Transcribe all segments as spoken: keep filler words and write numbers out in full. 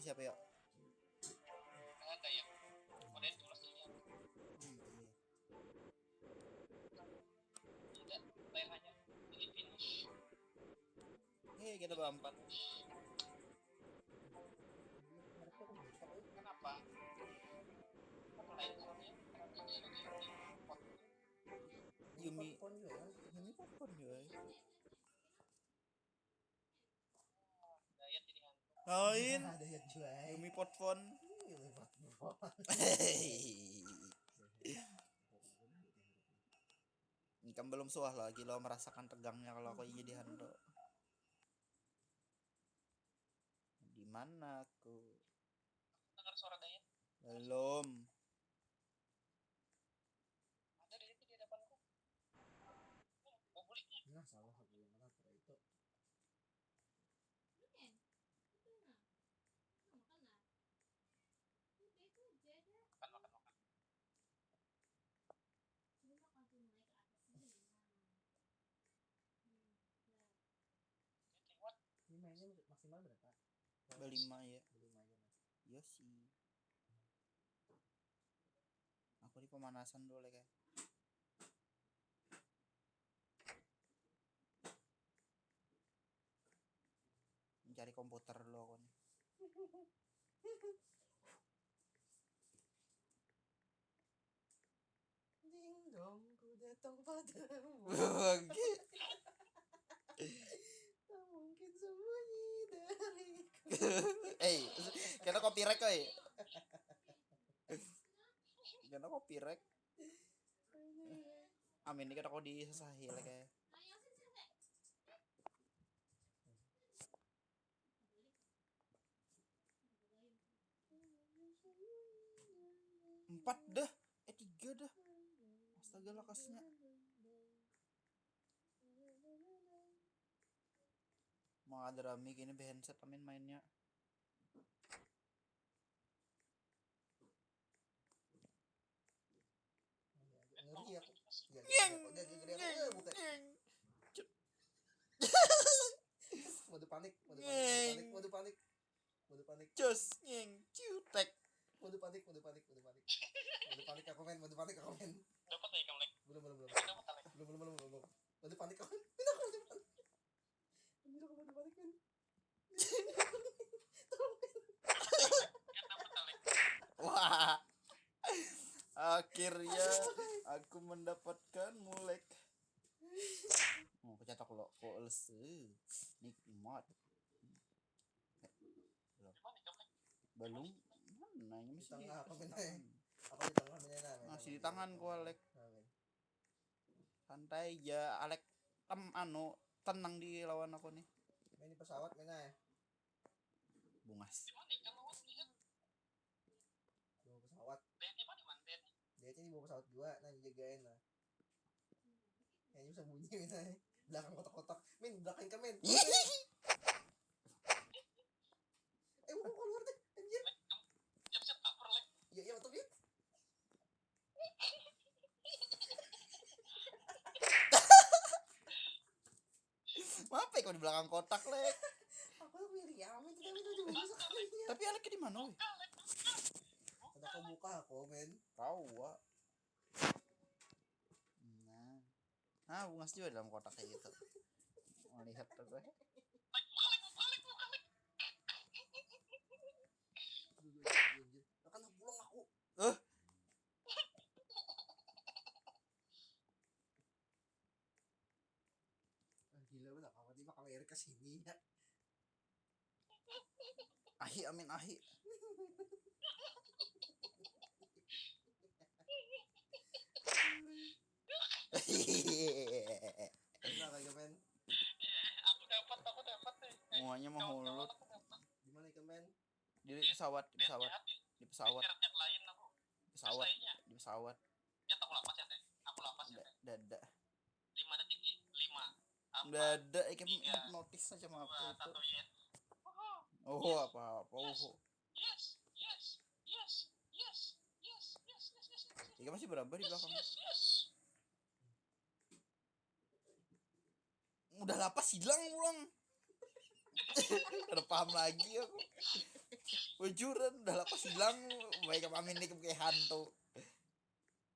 Siapa ya? Ada ya. Modern tulis ini. Hmm, iya. Tidak, lain hanya Filipinish. Hei, kita berempat. Kenapa? Apa lain soalnya? Ini ada yang Yumi. Popcorn juga kan? Ini popcorn juga. Diet jadi hantu. Lain. Ada ya jual. Yumi popcorn. Ini popcorn. Ini kan belum suah lagi lo merasakan tegangnya kalau aku jadi hantu. Di mana aku? Dengar suara diet. Belum. Ada diet di hadapanku. Mau beli. Nah, salah aku yang mana itu. Makan, makan, makan. Ini mainnya maksimal berapa? Berlima ya. Berlima aja mas. Iya sih. Aku di pemanasan dulu kayak. Mencari komputer dulu aku nih. Ding dong, ku datang padamu. Bagi. Tak mungkin sembunyi dariku. Eh, kena copyright koi. Kena copyright. Amin, ini kena kau disasahi lah kayak. Empat dah. Eh, tiga dah. Astaga, lakasnya. Mau ada rami gini be handset amin mainnya. Ngeri aku. Ya, Nyeng. Gak gede aku. Eh, bukan. Mode panik, mode panik, mode panik, mode panik. Mode panik. Cus nyeng ciutek. Mode panik, mode panik, mode panik. Mode panik aku main, mode panik aku main. Dapat ya kamu, Lek? Belum, belum, belum. Dapat, Lek? Belum, belum, belum, belum. Mode panik aku main. Mode aku mode panik. Anjir, aku mode panik, men. Dapat, Lek? Wah. Akhirnya aku mendapatkan mulek. Oh, kecatok lo, kok lese. Nikmat. Di mana kamu, Lek? Belum. Mana ini Di masih tengah apa, men? tangan. Apa di tengah, men? Nah, men, Masih di tengah. Tanganku, Alek. Nah, men. Santai aja, Alek. Tem anu, tenang di lawan aku nih. Men, di pesawat, men, nah. Bungas. Di mana kamu, Lek, lihat? Bawa pesawat. Bed di mana, man? Bed. Dia aja dibawa pesawat dua, nah, dijagain, nah. Kayaknya bisa bunyi, men, nah. Belakang kotak-kotak. Men, belakang ke, men. Eh, mau keluar deh, anjir. Lek, kamu siap-siap cover, Lek. Iya, iya, betul, ya. Apa kau di belakang kotak, Lek? Aku tuh milih ya, men, tapi itu juga bisa kali, ya. Tapi Alek di mana, weh? Ada kau buka aku, men. Tahu, Wak. Nah. Nah, bungas juga dalam kotak kayak gitu. Melihat tuh gue. Aduh, aduh, aduh, aduh. Lah, kan pulang aku. Eh. Ah, gila, benar, kawan ini bakal air ke sini, ya. Ahi, amin, ahi. Benar, lagi, men. Aku dapat, aku dapat nih. Eh, Semuanya mah kawan-kawan hulut. Aku dapat. Di mana, ikan, men? Di pesawat, di Dia pesawat, jahat nih. di pesawat, Dia yang lain aku. di pesawat, Terus lainnya. Di pesawat. Ya, aku lapas ya, Teh. Aku lapas ya, Da- Teh. Dada. Lima detik, ya. Lima. Empat. Dada, ikan Iya. Hipnotis aja sama aku Dua, itu. satu, ya. Oh, apa apa, oh. Yes, yes, yes, yes, yes, yes, yes, yes, yes, yes. Ikan masih berapa di Yes, belakang? Yes, yes. Udah lapas hilang pulang. Kada paham lagi aku. Bujuran udah lapas hilang. Baik apa ini kayak hantu.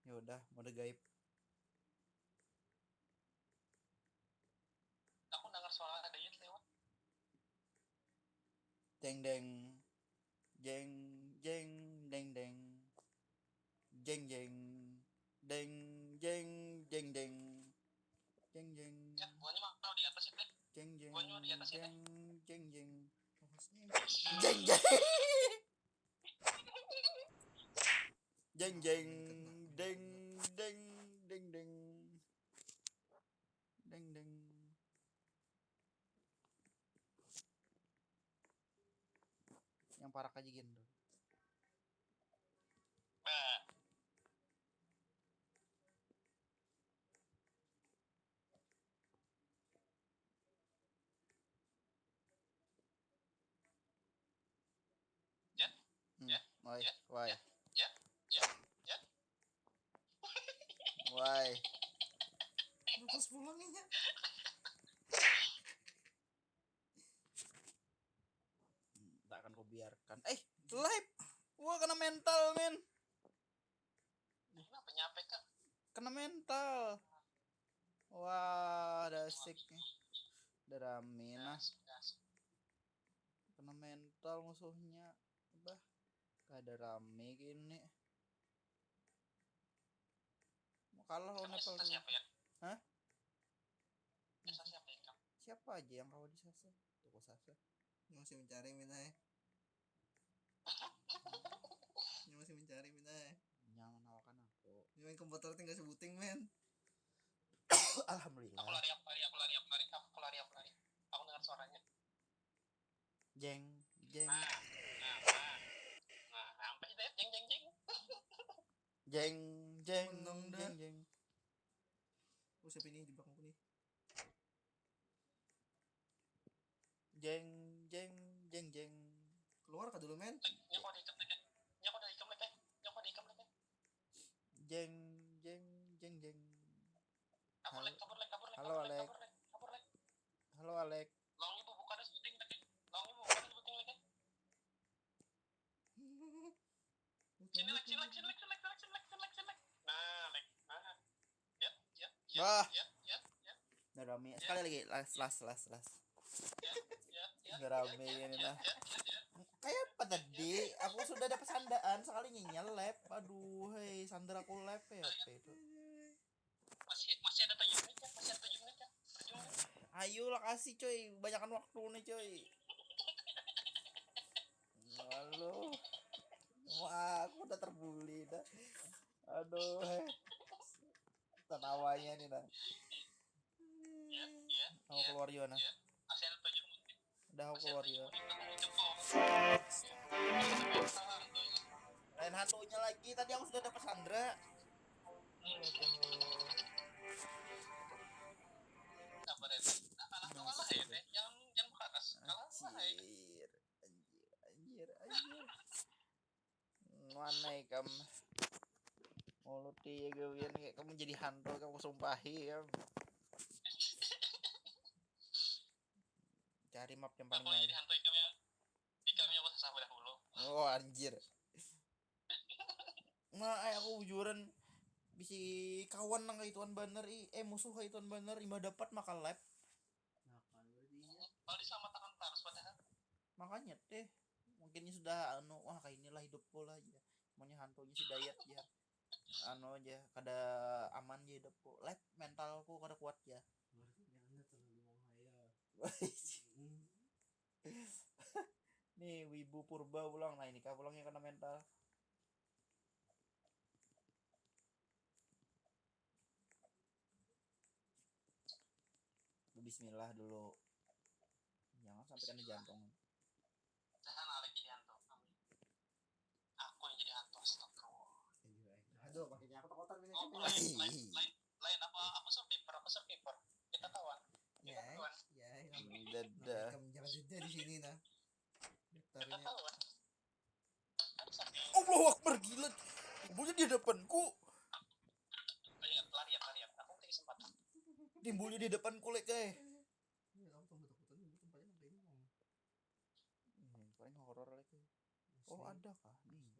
Ya udah, mode gaib. Aku dengar suara ada yang lewat. Deng deng. Jeng jeng deng deng. Jeng jeng. Deng jeng jeng jeng. Jeng jeng. Ya, buahnya mah kalau di atas itu. Jeng jeng. Buahnya di atas itu. Jeng jeng jeng. Jeng jeng. Jeng jeng. Deng deng deng deng. Deng deng. Yang parak aja gin tuh. Nah, ya, Hmm. Ya. Wai, Ya. wai, Ya, ya, ya. Wai. Terus pulang inya. Tak akan kubiarkan. Eh, live. Wah, kena mental, men. Kenapa nyampe kak? Kena mental. Wah, ada asik nih. Ada rame nah. Asik, asik. Kena mental musuhnya. Bah, kada rame gini. Mau kalah lawan Emang Nepal Sasa tuh. Siapa ya? Hah? Sasa siapa ya? Kak? Siapa aja yang kawa di Sasa? Toko Sasa. Ini masih mencari mina ya. Ini masih mencari mina ya. Jangan menawarkan aku. Ini main komputer tinggal sebuting men. Aku Alhamdulillah. Lari, aku lari, aku lari, aku lari, aku lari, aku lari. Aku dengar suaranya. Jeng, jeng, Nah, nah, nah. Nah, sampai deh, jeng, jeng, jeng. jeng, jeng, Menang jeng, dah. jeng. Oh siapa ini di belakangku nih? Jeng, jeng, jeng, jeng. Keluar kah dulu men? Like, nyoko ada item lagi. Nyoko ada item lagi. Nyoko ada item lagi. Jeng, jeng, jeng, jeng. Kabur Halo. Lek, kabur Lek, kabur Lek, Halo, kabur Lek, Alek. kabur Lek, kabur Lek. Halo, Alek. Lawan ibu bukan sebuting lagi. Lawan ibu bukan sebuting lagi. Sini Lek, sini Lek, sini Lek, sini Lek, sini Lek, sini Lek, sini Lek. Nah, Lek. Nah. Ya, ya, ya, Wah. Ya, ya, ya, Udah rame. Sekali lagi, last, last, last, last. Ya, ya, ya. Udah rame ini nah. Kayak apa tadi? Aku sudah ada pesandaan sekali nyinyal lab. Aduh, hei, sandera aku lab ya apa itu? Masih, masih ada tujuh menit ya, masih ada tujuh menit ya. Tujuh menit. Ayo lah kasih coy, banyakan waktu nih coy. Halo. Wah, aku udah terbully dah. Aduh, hei. Tertawanya nih nah. Ya, ya. Aku keluar juga nah. Ya. Masih ada tujuh menit. Udah aku keluar juga. Kita mau jempol. Salah tuh. Lain hantunya lagi, tadi aku sudah dapat Sandra. Sabar ya. Nah, kalah tuh kalah ya, teh. Jangan, jangan keras. Kalah lah ya. Anjir, anjir, anjir, anjir. Mana ikam? Mulut dia gawian kayak kamu jadi hantu, kamu sumpahi ya. Cari map yang paling Aku jadi lain. Hantu ikam ya. Ikam yang usah sabar dahulu. Oh anjir. Nah, eh, aku bujuran bisi kawan nang kaituan banar i, eh musuh kaituan banar imbah dapat maka lab. Nah kan berarti iya. Kalau diselamatkan terus padahal. Makanya teh mungkin sudah anu, wah kayak inilah hidupku lah ya. Maunya hantunya si Dayat ya. Anu aja kada aman aja hidupku. Lab mentalku kada kuat ya. Berarti anda terlalu menghayal. Nih wibu purba pulang, nah ini kah pulang yang kena mental. Bismillah dulu. Jangan sampai kena jantung. Jangan lagi jadi hantu. Amin. Aku yang jadi hantu, astagfirullah. Aduh, pakainya aku takutan ini. Oh, lain, lain, lain, lain apa? Aku survivor, aku survivor. Kita kawan. Kita Ya, kawan. ya. Dadah. Kamu jaga juga di sini nah. Kita Daftarnya. Kawan. Kan sakit. Allahu Akbar, gila. Timbulnya di hadapanku. Lari, lari, lari. Aku kasih kesempatan. Timbulnya di hadapanku, lek, eh. Iya, aku tambah takutan ini tempatnya kayak ini. Oh, ada kah? Nih.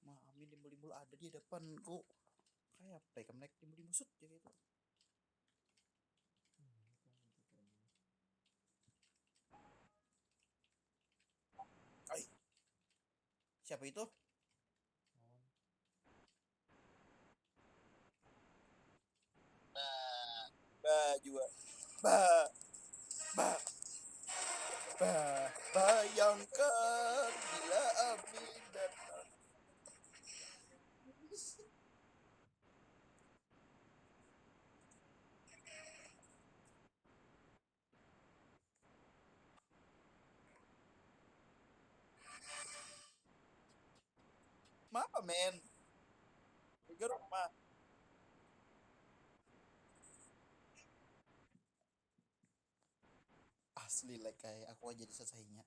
Mah, amin, limbul-limbul ada di hadapanku. Kayak apa ya, kamu naik limbul-limbul, sut, ya gitu. Ai. Siapa itu? Ba, ba jua. Ba, ba, ba, bayangkan bila Amin datang. Mapa, men? Tiga rumah. Asli, lek, kayak aku aja disasahinya.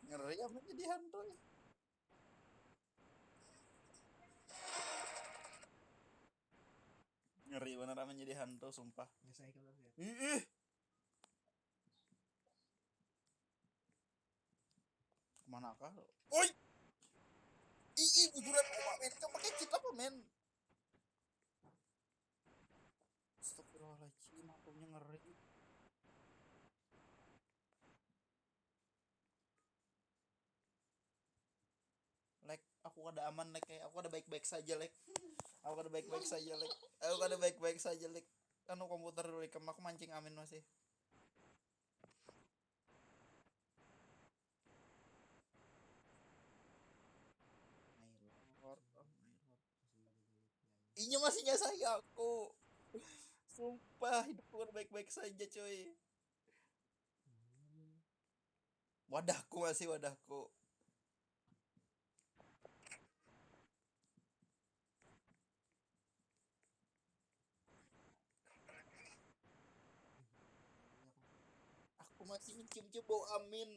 Ngeri amat jadi hantu ya. Ngeri bener amat jadi hantu, sumpah. Ih, ih. Kemana kah? Oi! Ih, ih, bujuran, men. Kamu pakai cheat apa, men? Astagfirullahaladzim, akunnya ngeri. Lek, aku kada aman, lek, kayak aku kada baik-baik saja, lek. Aku kada baik-baik saja, lek. Aku kada baik-baik saja, lek. Anu, komputer dulu, ikam, aku mancing amin masih. My lord, oh my lord. Inya masih nyasai aku. Sumpah, hidupku kada baik-baik saja, coy. Wadahku masih, wadahku. Aku masih mencium-cium bau amin.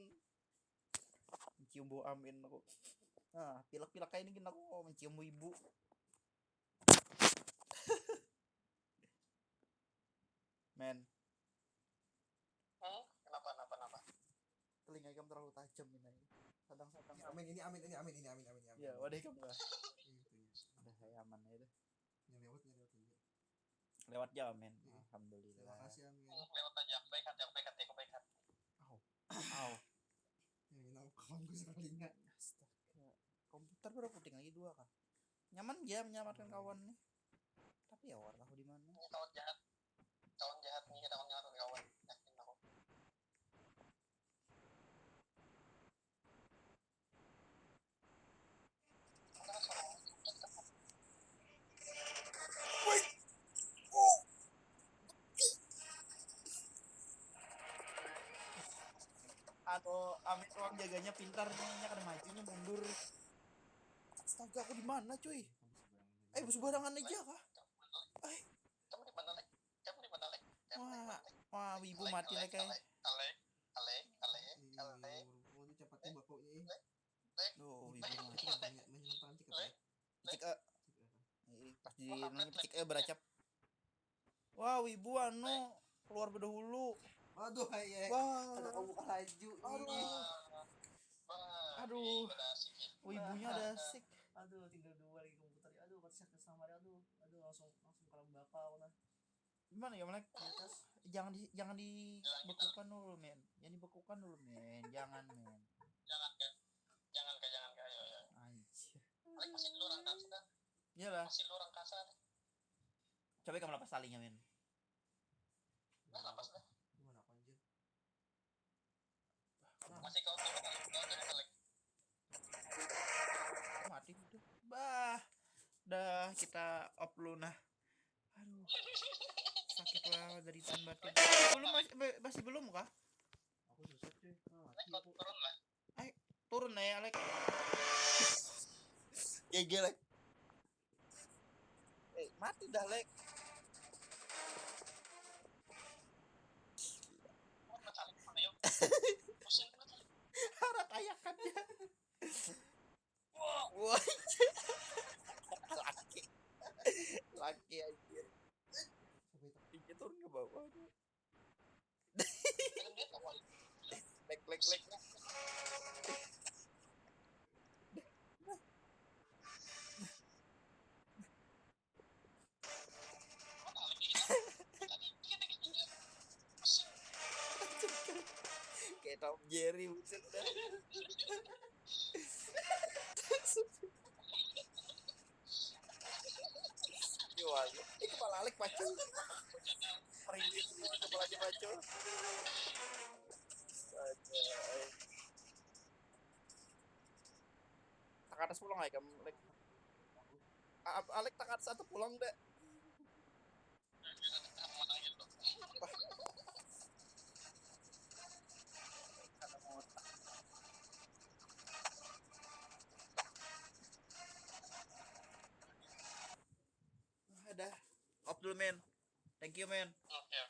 Mencium bau amin aku. Nah, pilek-pilek kayak ini gini aku mencium bau ibu. Men. Hmm? Kenapa, kenapa, kenapa? Telinga ikam terlalu tajam ini. Sadang-sadang. Ini amin, ini amin, ini amin, ini amin, amin, amin. Ya, wadah ikam lah. Iya, itu ya. Udah, saya aman ya deh. Yang lewat, yang lewat aja. Lewat aja, men. Iya. Alhamdulillah. Terima kasih, amin. Hmm, lewat aja. Aku baik hati, aku baik hati, aku baik hati. Au. Au. Yang ini aku kawan gue sekalinya. Astaga. Komputer baru puting lagi dua kah? Nyaman aja menyelamatkan kawan nih. Tapi ya, warna aku di mana? Ini kawan jahat. Kawan jahat nih, kita kawan jahat, kawan. Yakin aku. Wih. Oh. Atau amit ruang jaganya pintar nih, nya kada maju, nya mundur. Astaga, aku di mana, cuy? Eh, sembarangan aja kah? Eh. Kamu di mana, Lek? Kamu di mana, Lek? Kamu di mana, Lek? Wah, wah, ibu mati, Lek, eh. Alek, Alek, Alek, Alek, Alek. Oh, ini cepat tuh bapaknya, eh. Lek, Lek. Duh, ibu mati. Banyak, banyak nonton nanti, Lek, katanya. Cek, eh. Cek, eh. Eh, pas di nonton cek, eh, beracap. Wah, ibu anu keluar bedahulu. Waduh, hai, eh. Wah. Ada kamu buka laju. Aduh. Ih. Wah, aduh. Ih, pada asik, ya. Wah, ibunya ada asik. Aduh, tinggal dua lagi komputer. Aduh, pasti sakit sama dia. Aduh, aduh, langsung, langsung kalau bakal, nah. Gimana ya, Malek? Di atas. Jangan di, jangan dibekukan dulu, men. Jangan dibekukan dulu, men. Jangan, men. Jangan, Kak. Jangan, Kak. Jangan, Kak. Ayo, ayo. Anjir. Malek masih dulu orang kasar. Iyalah. Masih dulu orang kasar. Coba kamu lepas talinya, men. Nah, lepas dah. Gimana aku, anjir? Masih kau tahu, kalau kau jadi Malek. Mati udah. Bah. Dah, kita off dulu, nah. Aduh. Sakit lah dari tan batin. Belum, masih, be-, masih belum kah? Aku susah, cuy. Nah, mati aku. Turun lah. Ayo, turun lah ya, Lek. G G, Lek. Eh, mati dah, Lek. Harat ayakan dia. Wah. Laki. Laki, anjir. Tinggi turun ke bawah tuh. Lek, lek, lek. Kayak Tom Jerry, buset dah. Ini wajib. Ini kepala Alek pacul. Merinding semua kepalanya pacul. Astaga. Tak atas pulang aja kamu, Lek. A-, Alek tak atas satu pulang dah. Ada. Off dulu, men. Thank you, men. Oke,